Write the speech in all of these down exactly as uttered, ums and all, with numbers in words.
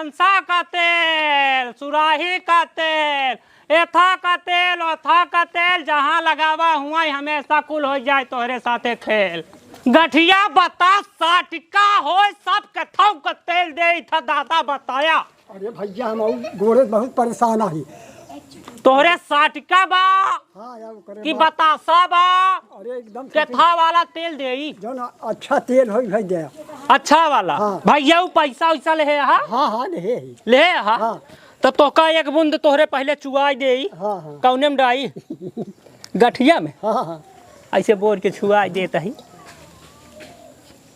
मनसा का तेल, सुराही का तेल, एथा का तेल, ओथा का तेल, जहाँ लगावा हुआँ हमेशा कुल होइ जाए तोहरे साथे खेल। गठिया बतासा, साटिका होइ, सब के थौक का तेल देइ था दादा बताया। अरे भइया, हम अउ गोड़े बहुत परेशान आही। तोहरे साटिका बा हाँ यार, करे कि बा। बतासा बा? अरे एकदम के खातिर था वाला तेल देई। जौन अच्छा तेल होई भाई दे। अच्छा वाला। हाँ। भइया, उ पैसा वैसा लेहे हा? हाँ, हाँ, लेहे ही। लेहे हा? हाँ। तो तोका एक बूंद तोहरे पहिले चुआई देई। हाँ, हाँ। कौने में डाई? गठिया में। हाँ, हाँ। ऐसे बोर के छुआई देत ही।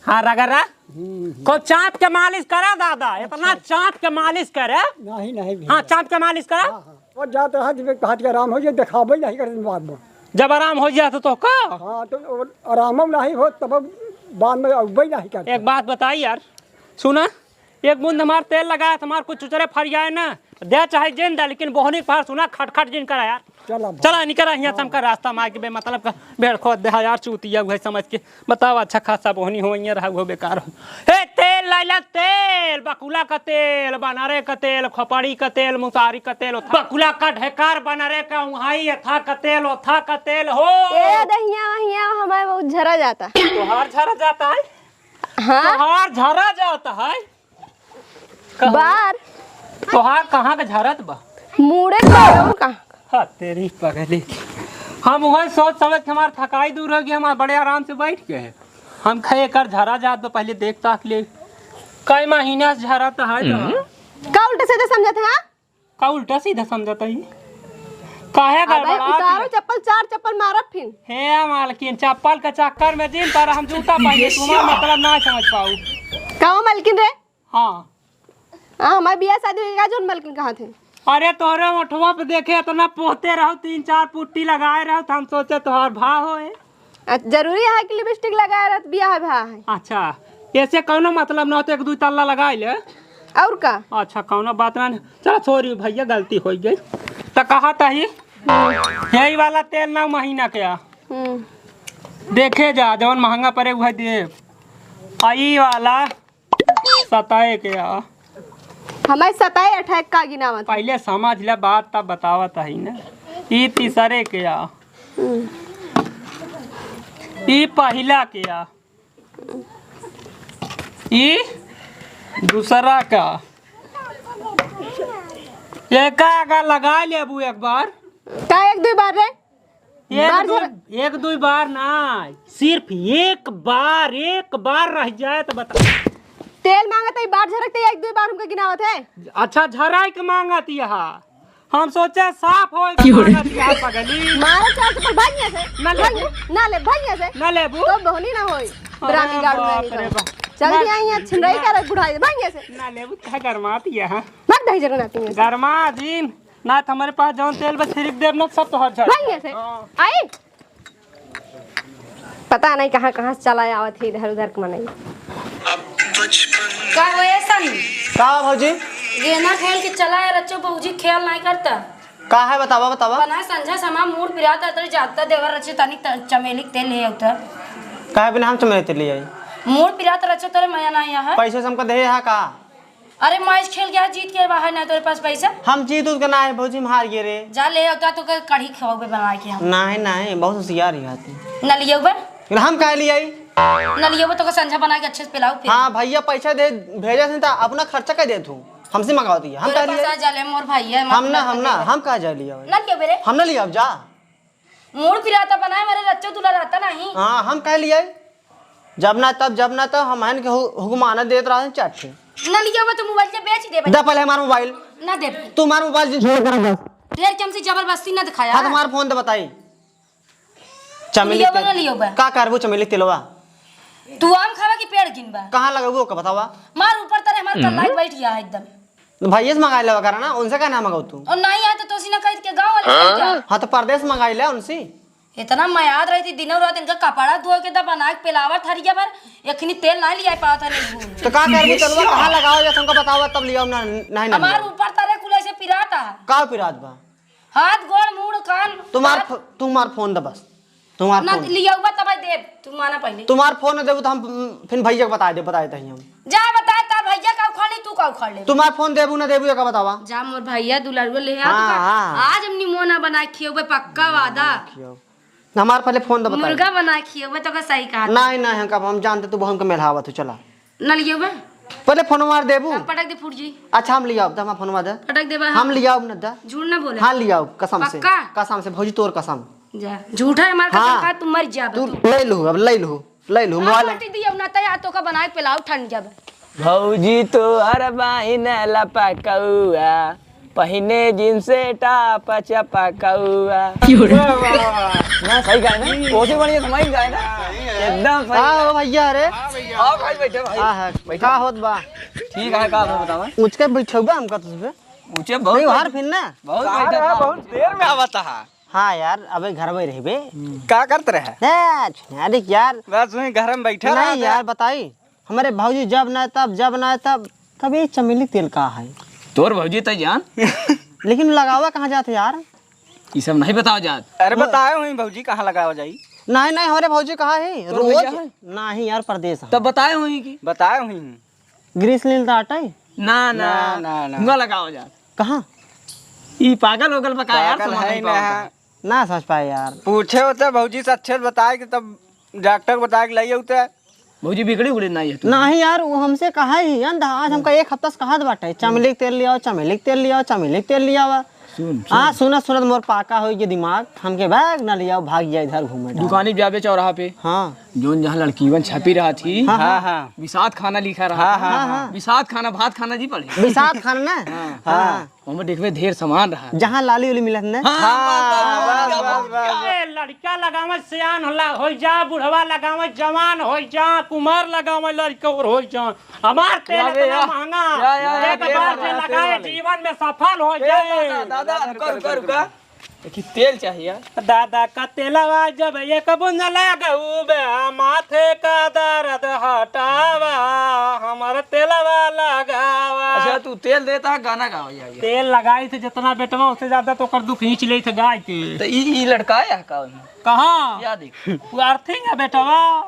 हाँ, रगड़ा। हम्म, हम्म। खूब चाँप के मालिश करा दादा, इतना अच्छा। चाँप के मालिश करे। नहीं, नहीं भैया। हाँ, चाँप के मालिश करा। हाँ, हाँ। वो जात रहा, जब हाथ के आराम होइ जाए, देखाबे नहीं करे बाद में। जब आराम होइ जाए तो, तो का? हाँ, तो वो आराम नहीं हो, तब बाद में अउबे नहीं करते। एक बात बताई यार, सुना, एक बूंद हमार तेल लगाए, हमार कुछ चुचरे फरियाए ना, दे चाहे जिन दे, लेकिन बोहनी के पहाड़ सुना, खटखट जिन करा यार। चला भाई। चला, निकला हियाँ से, हाँ। हमका रास्ता में आके बेमतलब का भेड़ खोद दे यार, चूतिया उहे समझ के। बताओ, अच्छा खासा बोहनी हो, हियाँ रहा, उहो बेकार हो। हे, तेल लाइला, तेल, बकुला का तेल, बनरे का तेल, खोपड़ी का तेल, मुसारी का तेल, ओथा-, बकुला का ढेकार, बनरे का उहाई, एथा का तेल, ओथा का तेल हो। ए, दहिया, वहिया, हमारे बहुत झरा जाता। तोहार झरा जाता है? हाँ। तोहार झरा जाता है? कहाँ? बार। तोहार कहाँ के झरत बा? मूड़े के बार और कहाँ? हाँ, तेरी पगली की। हम वही सोच समझ के हमार थकाई दूर होगी, हमार बड़े आराम से बैठ के है। हम कहे एकर झरा जात बा, पहले देख ताक ले। कई महीना से झरत है तो। हम्म। का उल्टा सीधा समझत है, हाँ? का उल्टा सीधा समझत है? काहे अबे गड़बड़ा उतारो दिया? चप्पल, चार चप्पल मारब फिर। हे मालकिन, चप्पल के चक्कर में जिन पर हम जूता पहने, तुम्हारा मतलब ना समझ पाऊ। का हो मालकिन रे? हाँ। आ, हमार बियाह शादी होइगा, जौन मलकिन कहा थे। अरे तोहरे ओठवा पे देखे, इतना पोहते रहो, तीन चार पुट्टी लगाए रहो, तो हम सोचे तोहार भाव होए। अ, जरूरी है कि लिपस्टिक लगाए रहो, बियाह है, भाव है। अच्छा, ऐसे कौनो मतलब ना हो तो एक दो तल्ला लगाए ले। और का? अच्छा, कौनो बात ना। चलो छोड़ी भैया, गलती होइ गई। तो कहा तही, यही वाला तेल नौ महीना के आ। हम्म। देखे जा, जौन महंगा पड़े वह दे। आ ई वाला सताए के आ। हमारे सताए अठाए का गिनावत? पहले समझ ले बात, तब बतावत ही ना। ई तीसरे के आ। हम्म। ई पहिला के आ। ई दूसरा का। एका अगर लगा लेबू एक बार। का एक दो बार रे? एक बार दो, झर- एक दो बार ना, सिर्फ एक बार, एक बार रह जाए तो बता। तेल मांगत है, बार झरकते एक दो बार हमका गिनावत है। अच्छा, झराई के मांगत यहा, हम सोचे साफ होए के क्यों रे? मांगत यहा पगली। मारो चार चप्पल, भाग यहाँ से। ना लेबू। भाग, ना ले, भाग यहाँ से। ना लेबू। तो बहनी ना होई। अरे रानी गाड़ू बाप नहीं रे तो। बाप। चल ना, दिया यहाँ छिनराई ना। करे बुढ़ाई, भाग यहाँ से। ना लेबू, कहा गरमात यहा। मत दही जगन्नाथ यहाँ से। गरमा दिन। ना तो हमारे पास जौन तेल बा छिड़क देब ना, सब तोहर झड़ भाई जाए। ऐसे। हाँ। आई। पता नहीं कहाँ कहाँ से चला आवत है इधर उधर के मनई। का हो ऐसन? का हो भौजी? गेना खेल के चला है रच्चो, भौजी खेल नहीं करता। का है बतावा, बतावा। बना संझा समा मूड़ पिरात है, तरी जाता देवर रच्चो तनी त-, चमेली के तेल ले आवता। काहे बिना हम चमेली तेल ले आई? मूड़ पिरात रच्चो तोरे मया नहीं है। पैसे से हमका दे है का? अरे मैच खेल गया, जीत के बाहर ना तोरे पास पैसा। हम जीत उत के ना है भौजी, हम हार गए रे। जा ले होता तो के कढ़ी खवाबे बना के हम। नहीं, नहीं, बहुत होशियार ही आती। ना लियो बे। हम काहे ले आई? ना लियो बे तो के संझा बना के अच्छे से पिलाओ फिर। हाँ भैया, पैसा दे भेजा से तो अपना खर्चा कर दे तू, हमसे मंगावा दिया। हम तोरे काहे ले पास आई? आ जा ले मोर भाई है, हम ना, हम ना, हम कहाँ जा लिया? ना लियो बे रे। हम ना लिया, अब जा। मूड़ पिराता बनाए मारे रच्चो दूल्हा रहता नहीं। हाँ, हम काहे ले आई? जब ना तब, जब ना तब हम हन के हु-, हुक्माना देत रहन चट्टे। ना लिया वो तो मोबाइल के बेच दे भाई। दे पहले हमारा मोबाइल। ना दे। तू हमारा मोबाइल से छोड़ कर बस। ढेर के हमसे जबरदस्ती ना दिखाया। हाँ, तुम्हारा फोन तो बताई। चमेली लियो बा, तेल। ना लियो बा। का करबू चमेली तेलवा? तू आम खावा कि पेड़ गिनबा? कहाँ लगबू ओका बतावा? मार ऊपर तरे हमार कल्ला बैठ गया है एकदम। तो भैया से मंगाई लेवा करा ना, उनसे का ना मंगाऊ तू? और नहीं आए तो तोसी ना खरीद के गाँव वाले खरीद के। हाँ, तो परदेस मंगाई ले उनसे। इतना मयाद रहती, दिनों रात इनका कपड़ा धोए के दा बना के पिलावा थरिया भर, एखनी तेल नहीं लिया पावत है नींबू। तो का करबू, चलवा कहाँ लगाओ या तुमका बतावा, तब लियाओ ना, नहीं ना हमार लियाओ। ऊपर तरे कुल ऐसे पिराता। का पिरात बा? हाथ, गोड़, मुड़, कान, तुम्हार दांत। फो-, तुम्हार फोन द बस। तुम्हार ना फोन। लियउबा तब देब, तू माना पहिले। तुम्हार फोन न देबू तो हम, उम, फिर भैया के बताइ दे, बताइ दे हम। जा बताइ, तार भैया का उखाड़ ली, तू का उखाड़ ले। तुम्हार फोन देबू ना देबू, एका बतावा। जा मोर भैया दुलरुआ ले आ, हाँ, तू का, हाँ। आज हम निमोना बनाइ खियउबे, पक्का वादा। खियाओ। हमार पहिले फोन दे, बताइ दे। मुर्गा बनाइ खियउबे, तो का सही कहा। नहीं, नहीं, हम कब, हम जानते तू हमके मेलहावा, तू चला। ना लियउबे। पहिले फोन मार देबू। अब पटक दे फूट जी। अच्छा, हम लियाउब, तो हमार फोन मार दे। पटक देबा, हम हाँ। लियाउब न दा। झूठ ना बोले। हाँ, लियाउब, कसम से। पक्का? कसम से, भौजी, तोर कसम। जा, झूठा है हमार कसम हाँ। खा, तू मर जाबे तू तू। ले लू, अब ले लू, ले लू, अब मोबाइल। पटक दी, अब ना तैयार तो का बनाए पिलाओ, ठंड जाबे। भौजी तोहर बाइन लपकउआ, पहिने जींस टॉप चपकउआ। वाह, वाह, वाह। ना, सही गाए ना? ओसे बढ़िया तो मैं गाए ना? एकदम सही। हाँ, ओ भैया, अरे। हाँ, भाई, बैठे भाई। हाँ, हाँ। बैठे। का होत बा? ठीक है, का होत बतावा? ऊँच के बैठउबा हमका तुझ पे। ऊँचे बहुत नहीं, हार फिर ना। बहुत सारा बैठे बहुत देर में आवता है। हाँ यार, अबे घर में रहबे। का करत रहे? ए, अरे यार। बस वहीं घर में बैठा नहीं रहत है। यार, बताई। हमरे भौजी जब ना तब, जब ना तब, तब ये चमेली तेल का है? तोर भौजी त जान। लेकिन लगावा कहाँ जात है यार? ई सब नहीं बतावा जात। अरे वो बताए हुई भौजी कहाँ लगावा जाई? नहीं, नहीं, हमरे भौजी कहाँ है? तोर रोज भैया है? नहीं यार, परदेस है। तब बताए हुई कि? बताए हुई। ग्रीस लील त आटा है? ना, ना। ना, ना, ना। हुआँ लगावा जात। कहाँ? ई पागल हो गल बा का यार, पागल समझ है नहीं ना। पावत है। ना समझ पाए यार। पूछे होते भौजी से अच्छे से बताए कि तब डॉक्टर बताए कि लाइए होते। भौजी बिगड़ी उगड़ी ना है तू। नहीं यार, वो हमसे कहा ही अंधा, आज हमका एक हफ्ता से कहत बाटे, "चमेली के तेल लियाओ, चमेली के तेल लियाओ, चमेली के तेल लियाओ।" सुन, हाँ, सुन। सुनत सुनत मोर पाका होइ गए दिमाग, हमके भाग ना लियाओ, भाग गया इधर घूमे डाल। दुकानी जाबे चौराहा पे। हाँ। जोन जहाँ लड़कीवन छपी रहा थी, हाँ, हाँ। हाँ, हाँ। विषाद खाना लिखा रहा हाँ, था। हाँ, हाँ। विषाद खाना, भात खाना जी पड़े। विषाद खाना ना? हाँ। हाँ। ओमे देखबे ढेर सामान रहा। जहाँ लाली उली मिलत न? हाँ, हाँ, बस, बस, बस, बस, बस। ए, लड़का लगावे सियान होला, होइ जा, बुढ़वा लगावे जवान होइ जा, कुमार लगावे लड़का और होइ जा। हमार तेल या बे, इतना या। महंगा, या, या, या, एक तेल बार वाला, जे तेल लगाए वाला। जीवन में सफल होइ ए, जाए। दादा, दादा, रुका, रुका, रुका। देखी, तेल चाहिए। दादा का तेलवा जब एक बूंद लगाऊ बे, माथे का दर्द हटावा, हमार तेलवा लगावा। अच्छा, तू तेल देता है, गाना गावा ये आगे। तेल लगाई थे जितना बेटवा, उससे ज्यादा तो ओकर दुख खींच ले थे गाय के। तो ई, ई लड़का आया का ओहिमे? कहाँ? या देख। वो अर्थिंग है बेटवा।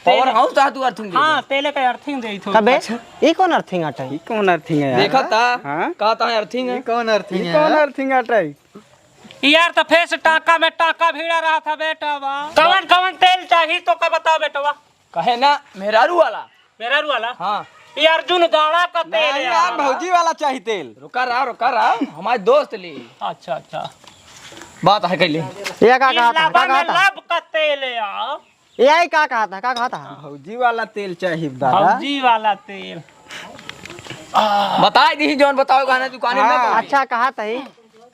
पावर हाउस था तू अर्थिंग दे हाँ, दे। तेले का अर्थिंग दे थो। कबे? अच्छा। ई कौन अर्थिंग आटा है? ई कौन अर्थिंग है यार? देखा था? हाँ? कहा था अर्थिंग है? ई कौन अर्थिंग ई है कौन यार? अर्थिंग आटा है? यार, तो फेस टाका में टाका भिड़ा रहा था बेटवा। कवन, कवन तेल चाही तो का बताओ बेटवा? कहे ना, मेहरारू वाला। मेहरारू वाला? हाँ। ये अर्जुन गाड़ा का तेल नहीं है यार, यार। भौजी वाला चाही तेल। रुका रहा, रुका रहा, हमारे दोस्त ली। अच्छा, अच्छा। बात है कैले। ये का ई कहा था, का लबा कहा में था? लब का तेल है यार। ए, आई का कहत ह, का कहत ह? भौजी वाला तेल चाही दादा। भौजी वाला तेल। बताइ दी जौन बताओ गाना दुकाने में हाँ। बोली। अच्छा, कहत ह,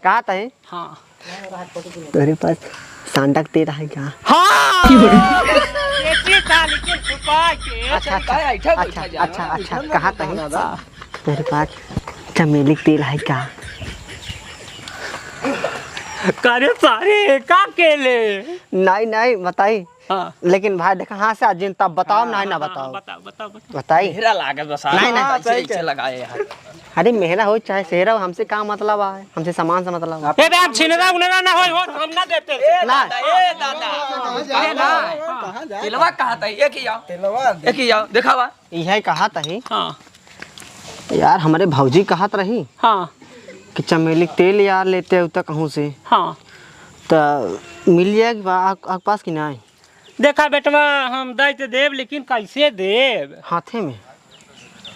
कहत ह। हाँ। तोरे पास सांडा के तेल है क्या? हाँ। ये चीज था, लेकिन छुपा के। अच्छा, अच्छा। काहे ऐठा अच्छा, बैठा जा? अच्छा, अच्छा, कहत ह। दादा। तोरे पास चमेली के तेल है क्या? करे सारे का केले? नहीं, नहीं, बताई। हाँ। लेकिन भाई देखा, हाँ से आज जिन तब बताओ, हाँ, नहीं ना हाँ, बताओ। हाँ, बताओ, बताओ, बताओ। बताई? मेहरा लागत बस, नहीं, नहीं। हाँ, ऐसे, सही ऐसे कह। लगाए यार। अरे मेहरा हो चाहे सेहरा हो, हमसे का मतलब है? हमसे सामान से मतलब है। ए बे, हम छिनरा उनरा ना होई हो, हम ना देते। ए ना। दादा, ए दादा। कहाँ जाए? ए ना। कहाँ जाए? तेलवा कहाँ था? एक ही आओ। तेलवा दे। एक ही आओ, दिखावा। यही कहत ही। हाँ। यार, हमरे भौजी कहत रही हाँ। कि चमेली के तेल यार लेते हो त कहूँ से। हाँ। त मिल जाए कि बा-, आप, आप पास कि नहीं? देखा बेटवा, हम दे तो देब, लेकिन कैसे देब? हाथे में?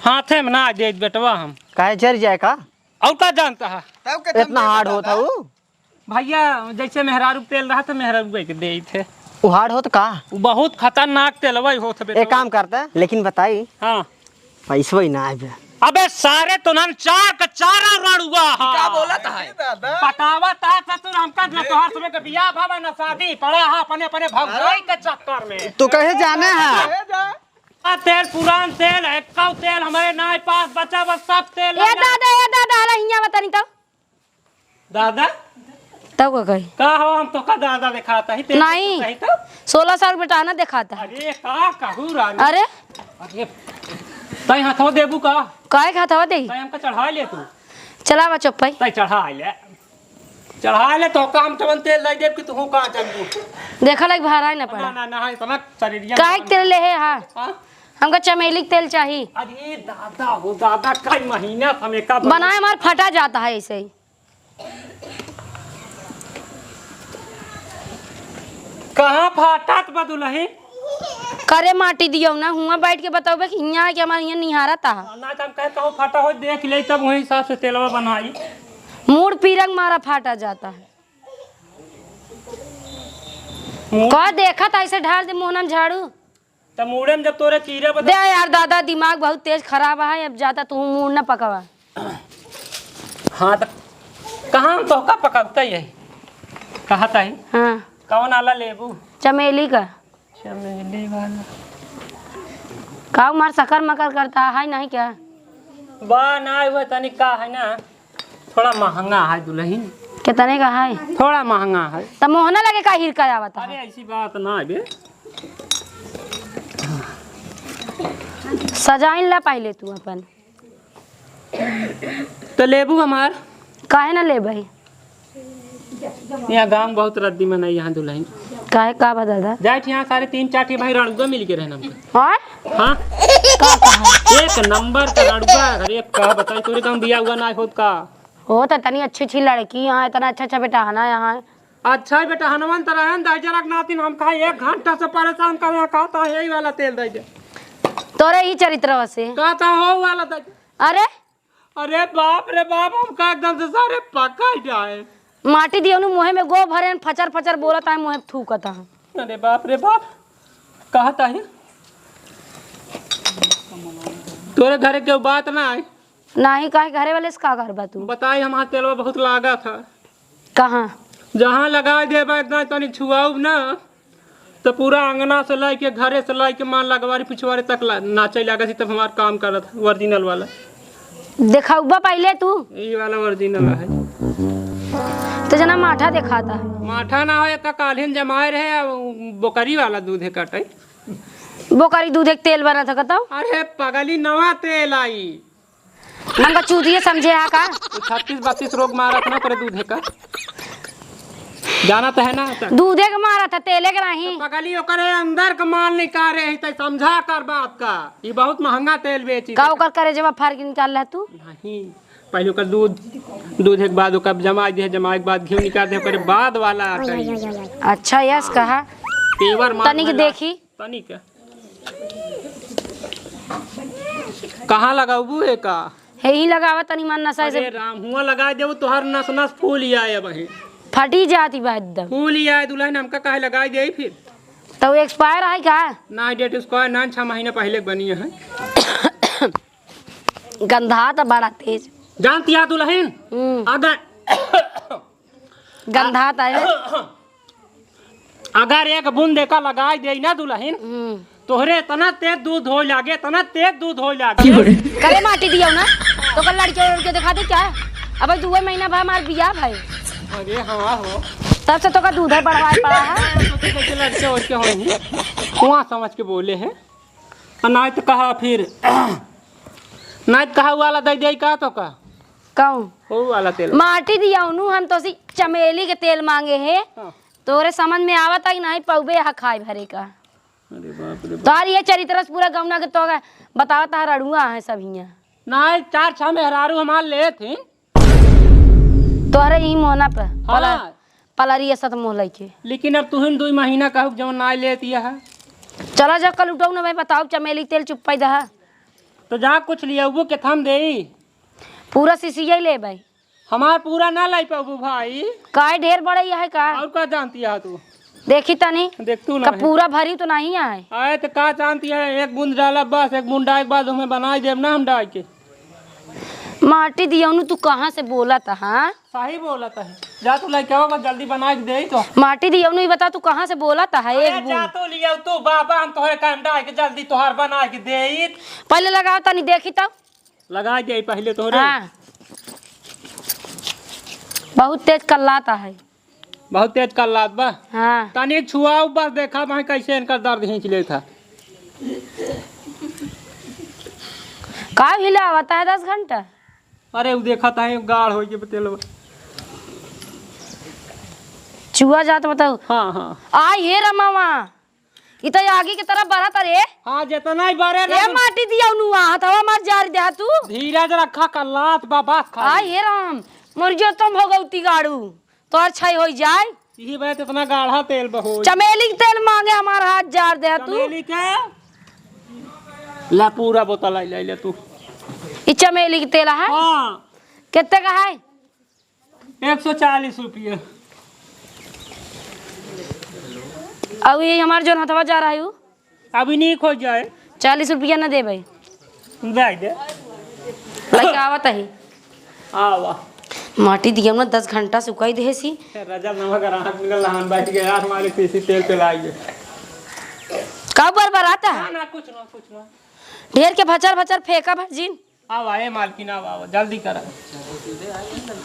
हाथे में ना दे बेटवा हम। काहे, जर जाए का? और का जानता है? तब के इतना तुम hard देता होता था? हूँ? भैया, जैसे मेहरारू के तेल रहा तो मेहरारू के देइत है। उ hard होत का? उ बहुत खतरनाक तेलवा होत बेटा। एक काम करता, लेकिन बताई, हाँ। पैसवा ही ना आवे। अबे सारे तो नन चार का चारा रड़ुआ हा। का बोलत है? पटावत है ससुर हमका, न तोहार समय के बियाह भावा, न शादी पड़ा है अपने, अपने भौजाई के चक्कर में। तू कहे जाने है? आ तेल, पुरान तेल, एक्का तेल हमरे नाई पास बचा, बस सब तेल ए लगा। दादा, ए दादा, हला हियाँ बतानी तो। दादा? तब का कही? का हो, हम तो का दादा देखाता ही, तेल नहीं। तो कही तो? सोलह साल बेटा ना देखाता। अरे, का कहू रानी? अरे? अरे, तई हाथवा देबू का? काहे के हाथवा देई? तई हमका चढ़ा ले तू। चला बा चप्पई। तई चढ़ा ले। चढ़ा ले, तोहका हम तवन तेल दइ देब कि तू का चलबू। देखा लाइक भराई ना पड़ा। ना, ना, ना, इतना शरीरिया काहे के तेल लेहे हा? हाँ? हमका चमेली के तेल चाही। अरे दादा हो दादा, कई महीना से हम एका बनाए हमार फटा जाता है ऐसे ही। कहाँ फाटत बा दुलही? करे माटी दियो ना, हुआं बैठ के बताओ बे कि हियां है कि हमारे हियां निहारत आ। ना तो हम कहे कहूँ फाटा हो, देख ले तब वही हिसाब से तेलवा बनाई। मूड़ पीरंग मारा फाटा जाता है। मूड़ का देखत ऐसे ढाल दे मोहनन झाड़ू। त मूड़े में जब तोरे कीड़ा बता दे यार दादा, दिमाग बहुत तेज खराब है, अब ज्यादा तू मूड़ ना पकावा। हाँ, त कहाँ हम तोहका पकड़ता ही? कहा ताही? हाँ। कौन आला लेबू? चमेली का। चमेली वाला। का मार सकर मकर करता है, नहीं क्या? बा, ना, वो तनी का है ना, थोड़ा महंगा है दुलहिन। कितने का है? थोड़ा महंगा है। त मोहना लगे का हिरका आवत है? अरे, ऐसी बात ना है बे। सजाइन ला पहले तू अपन। त लेबू हमार? काहे ना लेबै? यहाँ गाँव में बहुत रद्दी मनई यहाँ दुलहिन। काहे, का बा दादा? जाए यहाँ सारे तीन चार ठे भाई रणुआ मिल के रहना हमके। हाँ? हाँ? का कहा? एक नंबर का रणुआ, अरे का बताई, तोरे गाँव बिया हुआ ना होत का? हो त तनी अच्छी अच्छी लड़की यहाँ, इतना अच्छा अच्छा बेटा है ना यहाँ। अच्छा ही बेटा, हनुमान तरह है, दाई जरा के नातिन हम कहा एक घंटा से परेशान कर रहे हैं, कहता है यही वाला तेल दे दे। तोरे ही चरित्र से। कहता हो वाला दे दे। अरे? अरे बाप रे बाप, हम का एकदम से सारे पका ही जाए। माटी दियो नु मुँहे में गो भरे, फचर फचर बोलत है, मुँहे थूकत है। अरे बाप रे बाप, कहता है। तोरे घरे के बात ना है। नाही, काहे घरे वाले से का करबा तू? बताई, हमार तेलवा बहुत लागा था। कहाँ? जहाँ लगाइ देबा, इतना तनी छुआउब ना, त पूरा अंगना से लइके, घरे से लइके, मान लगवारी पिछवारे तक ला-, नाचे लागे थी, तब हमार काम करत है, original वाला। देखाउबा पहिले तू। ई वाला original है। त जना माठा देखाता है। माठा ना हो, एक काल्हिन जमाए रहे, आ उ बोकरी वाला दूध है कटे। बोकरी दूध एक तेल बनत है कतौ? अरे पगली, नवा तेल आई। हमका चूतिए समझे हा का? उ छत्तीस बत्तीस रोग मारत ना करे दूधे का। जानत है ना त। दूधे के मारत है, तेले के नहीं। त पगली ओकरे अंदर के माल निकारे है, त समझा कर बात का। ई बहुत महंगा तेल बेची। का ओकर करेजवा फाड़ के निकाल ला तू? नहीं, पहले ओकर दूध, दूधे के बाद ओकर जमाई दे, जमाई के बाद घी निकाल दे, ओकरे बाद वाला आता है। अच्छा, यस कहा। पेवर माल तनिक वाला। देखी। तनिक। कहाँ लगाबू है का? यही लगावा तनी मन नसा से। अरे राम, हुआं लगाइ देबू, तोहार नस नस फूल आए अब है। फटी जाती बा एकदम। फूल आए दुलहिन, हमका काहे लगाइ देई फिर? तो expire है का? ना, date expire ना, छह महीना पहले के बनी है। गंधा तो बड़ा तेज। जानती है दुलहिन, हम्म। अगर गंधात है। अगर एक बूंद एका लगाई देई ना दुलहिन, हम्म। तोहरे इतना तेज दूध होइ लागे, इतना तेज दूध होइ लागे। करे माटी दियो ना, तो कल लड़के उड़के दिखा दे क्या? अब दुए महीना भा हमार बियाह भाई। अरे हाँ हो। तब से तो का दूध है बढ़वाए पड़ा है। तो कैसे लड़के उड़के होई? कुआं समझ के बोले हैं। आ नाई तो कहा फिर, नाई तो कहा वाला दे दे का तो का? कहूँ? वो वाला तेल। माटी दिया उन्हू, हम तो सी चमेली के तेल मांगे है। हाँ। तोरे समझ में आवता कि नहीं पौबे हा खाए भरे का? अरे बाप रे बाप। तोहर ये चरित्र से पूरा गौना के तो बतावता है, रड़ुआ है सब हियाँ। नहीं, चार छह मेहरारू हमार ले थे। तोहरे ही मोहना पे। हाँ। पला-, पलरिया सत मोह लइके। लेकिन अब तुहिन दुई महीना कहू जौन नाई लेत यह। चला जा कल उठाऊ ना भाई, बताओ चमेली तेल चुप्पाई दहा। तो जा कुछ लियाबू के थाम देई। पूरा शीशिया ही ले भाई। हमार पूरा ना लाई पाबू भाई। काहे ढेर बड़ा यह है का? और का जानती है तू? देखी तनी। देख तू ना का है। पूरा भरी तो नहीं है। आए तो का जानती है, एक बूंद डाला बस, एक बूंद डाल के बाद हमें बनाई देब ना हम डाल के। माटी दियौनु, तू कहाँ से बोलत ह, हाँ? सही बोलत है। जा तू लइके आवा, बस जल्दी बना के देई तो। माटी दियौनु, ई बता तू कहाँ से बोलत ह? अरे एक जा बूंद। तू लियाऊ तू, बाबा हम तोहरे कहम डाल के जल्दी तोहार बना के देई। पहले लगाओ तनी देखी तब। लगा जाई पहले तोहरे। हाँ। बहुत तेज कल्लाता है। बहुत तेज कल्लात बा। हाँ। तनी छुआऊ बस, देखा भाई कैसे इनका दर्द खींच लेता। का हिलावता है दस घंटा? अरे उ देखा था गाढ़ हो के तेल। चुआ जात बताऊ। हाँ, हाँ। आई हे रमावा, ई त आगे के तरफ बढ़त रे। हाँ, जितना ही बढ़े ना ए तू। माटी दिया नुआ, हथवा मार जारी दे तू। धीरज रखा, कल्लात बा, बस खाली। आई हे राम, मर जो तुम भगवती गाड़ू, तोर छाई होई जाए। यही बात, इतना गाढ़ा तेल बहो। चमेली के तेल मांगे, हमार हाथ जार दे तू। चमेली के? ला, पूरा बोतल आई, ले, ले तू। ई चमेली के तेल है? हाँ। कितने का है? एक सौ चालीस रुपये। अब ये हमार जोन हथवा जा रहा है उ? अभी नहीं खोज जाए। चालीस रुपया न देबे। दे दे। लइका आवत है। आवा। माटी दिया ना दस घंटा सुखाई देसी। राजा नमक ग्राहक मिलल हन, बैठ गया हमारे किसी तेल पे लाइए। का बरबराता है? ना, ना, कुछ ना, कुछ ना। ढेर के भचर भचर फेंका भजिन। आवा, ए मालकिन, आवा, आवा, जल्दी करा।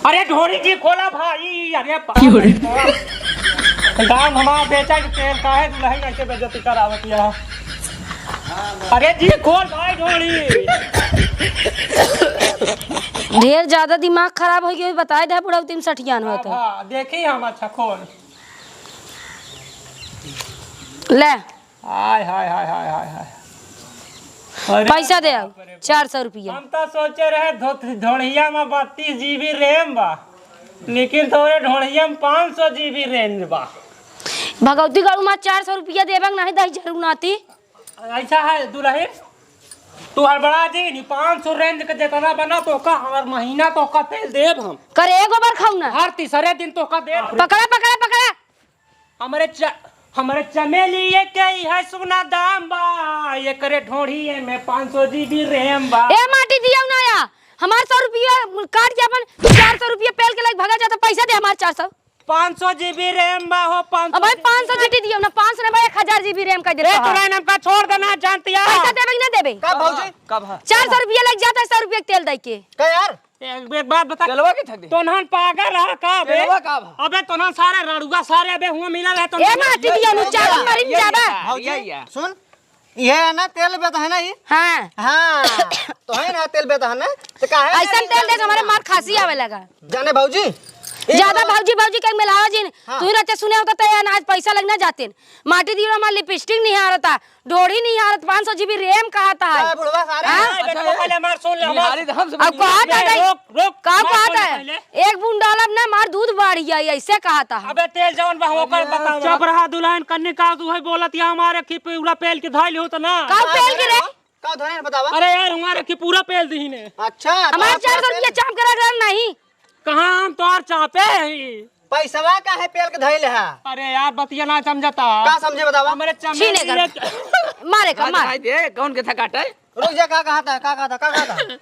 अरे ढोरी जी खोला भाई, अरे बाप क्यों रे? रे बाप। गाँव हमार बेचा के तेल काहे दुल्हन ऐसे बेइज्जती करावत यहाँ? अरे जी खोल भाई ढोरी। ढेर ज्यादा दिमाग खराब हो गया, बताए दे बुढ़ऊ तीन सठियान होत है। हाँ, देखी हम, अच्छा खोल। ले। हाय, हाय, हाय, हाय, हाय, हाय। अरे पैसा दे आओ, बाप रे बाप। चार सौ रुपया। हम तो सोचे रहे धो-, ढोढ़िया में बत्तीस जीबी रैम बा, लेकिन तोरे ढोढ़िया में पाँच सौ जीबी रेंज बा। भगवती गढ़ू में चार सौ रुपया देबे के नहीं दही जरूर नाती। ऐसा है दुल्हन, तू हड़बड़ा जी नहीं, पाँच सौ रेंज के जितना बना तो का हर महीना तो का तेल देब हम। करे एगो बार खाऊ ना। हर तीसरे दिन तो का देब। पकड़ा, पकड़ा, पकड़ा। हमरे च-, हमरे चमेलिए के इहे सुना दाम बा, एकरे ढोढ़िए में पाँच सौ जीबी रैम बा। ए माटी दियो ना या, हमार सौ रुपया काट के अपन चार सौ रुपया पेल के लग भगा जाता, पैसा दे हमार चार सौ। पाँच सौ जीबी रैम बा हो, पाँच सौ अब भाई पाँच सौ जीबी। जीबी दियो ना, पाँच सौ ना भाई, एक हजार जीबी रैम कर ए, देता। तोरा इनका छोड़ देना, जानती है? पैसा देबे कि ना देबे? का भौजी? कब है? चार सौ रुपया लग जाता है, सौ रुपया के तेल दे के। का यार? एक, एक बात बता। तेलवा के थक दे। तोनहन पागल है का बे? तेलवा का भा? अबे तोनहन सारे रड़ुआ सारे अबे हुआ मिला रहे तो ए माटी दिया नु चाबी मरिन जाबे। भौजी, ये, ये। सुन, ये है ना तेल बेता है ना ये? हाँ। हाँ, तो है ना तेल बेता है ना? तो काहे ऐसा तेल दे हमारे मार खांसी आवे लगा। जाने भौजी, ज्यादा भौजी भौजी के मिलावा जिन। हाँ। तू ही रहते सुने होता तो ये अनाज पैसा लगना जाते। माटी दियो हमार लिपस्टिक निहारता, ढोढ़ी निहारत, पाँच सौ जीबी रैम कहता है। ए, बुढ़वा सारे। हाँ? ए, बेटवा, पहले हमार सुन ले, हमार निहारी तो हमसे अब कहता ए, है। रोक, रोक, का हमार कहता सुन है? पहले। एक बूंद डालब ना, मार दूध बाढ़ जाई, ऐसे कहता है। अबे, तेल जवन बा, ओकर बताओ। चुप रहा, दुल्हन कन्नी का तू है बोलत, या हमारे की पूरा पेल के धाइल हो तो ना। का पेल के रे? का धरे बतावा? अरे यार, हमारे की पूरा पेल दी ने। अच्छा, हमारे तो चार सौ रुपया चाप के रख रहा नहीं। कहाँ हम तोहार चापे हई? पैसवा काहे पेल के धइले हा? अरे यार, बतिया ना समझता। का समझे बतावा? हमरे छीने चमेली कर। एक मारे का, आज मार। भाई दे, कौन के था काटे? रुक जा, का कहता है, का कहता, का कहता है?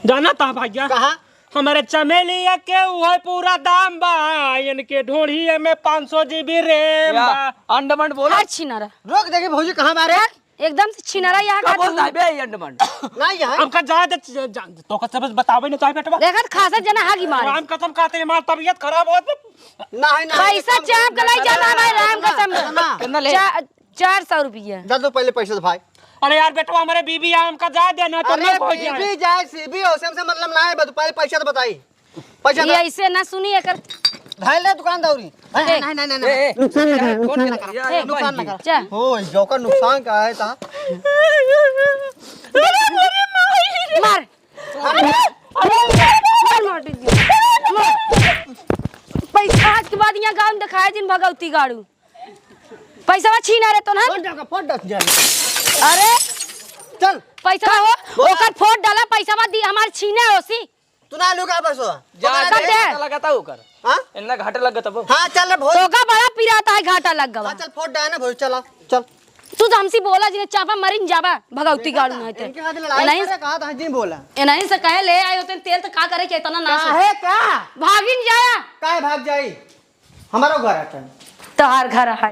जाना था भैया? कहाँ? हमरे चमेलिया के उहे पूरा दाम बा, इनके ढोढ़िए में पाँच सौ जीबी रैम या, बा। अंडमंड बोला। हर छिनारा। रुक, देखी भौजी कहाँ मारे? एकदम से छिनरा यहाँ का का बोल तू? दाई बे, अंडमंड। नहीं है। हमका जाए दे, जा-, जा-, तो का सब बतावे नहीं चाहे बेटवा। देखत खासा जना हागी मारे। राम कसम खाते हैं, हमार तबीयत खराब होत। नहीं, नहीं, पैसा चाप के लाई जाता है भाई, राम कसम। कितना ले? चा-, चार सौ रुपया। जा दो पहले पैसे दो भाई। अरे यार बेटवा, हमारे बीबी यहाँ हमका जाए दे, ना तो अरे ना हो जाए। बीबी जाए, सीबी हो, से हमसे मतलब ना है, बस पहले पैसा तो बताई। पैसा ये दो। ऐसे ना सुनी एकर। धाइल रे दुकान दौरी। ए। नहीं, नहीं, नहीं, नहीं, ए, ए, नुकसान ना कर, ए, कौन नुकसान ना कर, कर? ए, नुकसान ना कर। जा। हो, जोकर नुकसान का है ता? मार। मार, मार, मार, मार दीजिए। मार। पैसा आज के बाद यहाँ गाँव में दिखाया जिन भगवती गाड़ू। पैसा छीना रे तो ना। फोड़ डाल, फोड़ डाल, जा। अरे। चल। पैसा हो, बोला। ओकर फोड़ डाला, पैसा दी, हमार छीने होसी। तू ना लूगा बस हो। जा, पकड़ा जा, दे। घाटा लगाता ओकर। हाँ? इतना घाटा लग गया तब। हाँ, चल रे भोज। तोका बड़ा पिराता है, घाटा लग गवा। हाँ, चल फोड़ डाल ना भोज, चला, चल। तू तो हमसे बोला जिने चापा मरिन जाबा, भगौती देखा गाड़ू था, नहीं ते। इनके हाथ लड़ाई नहीं करे, कहा था, जी बोला। ए नहीं से कहे ले आए होते तेल तो का करे के इतना ना काहे का? भागिन जाया। काहे भाग जाई? हमारा घर आता है। तोहार घर है।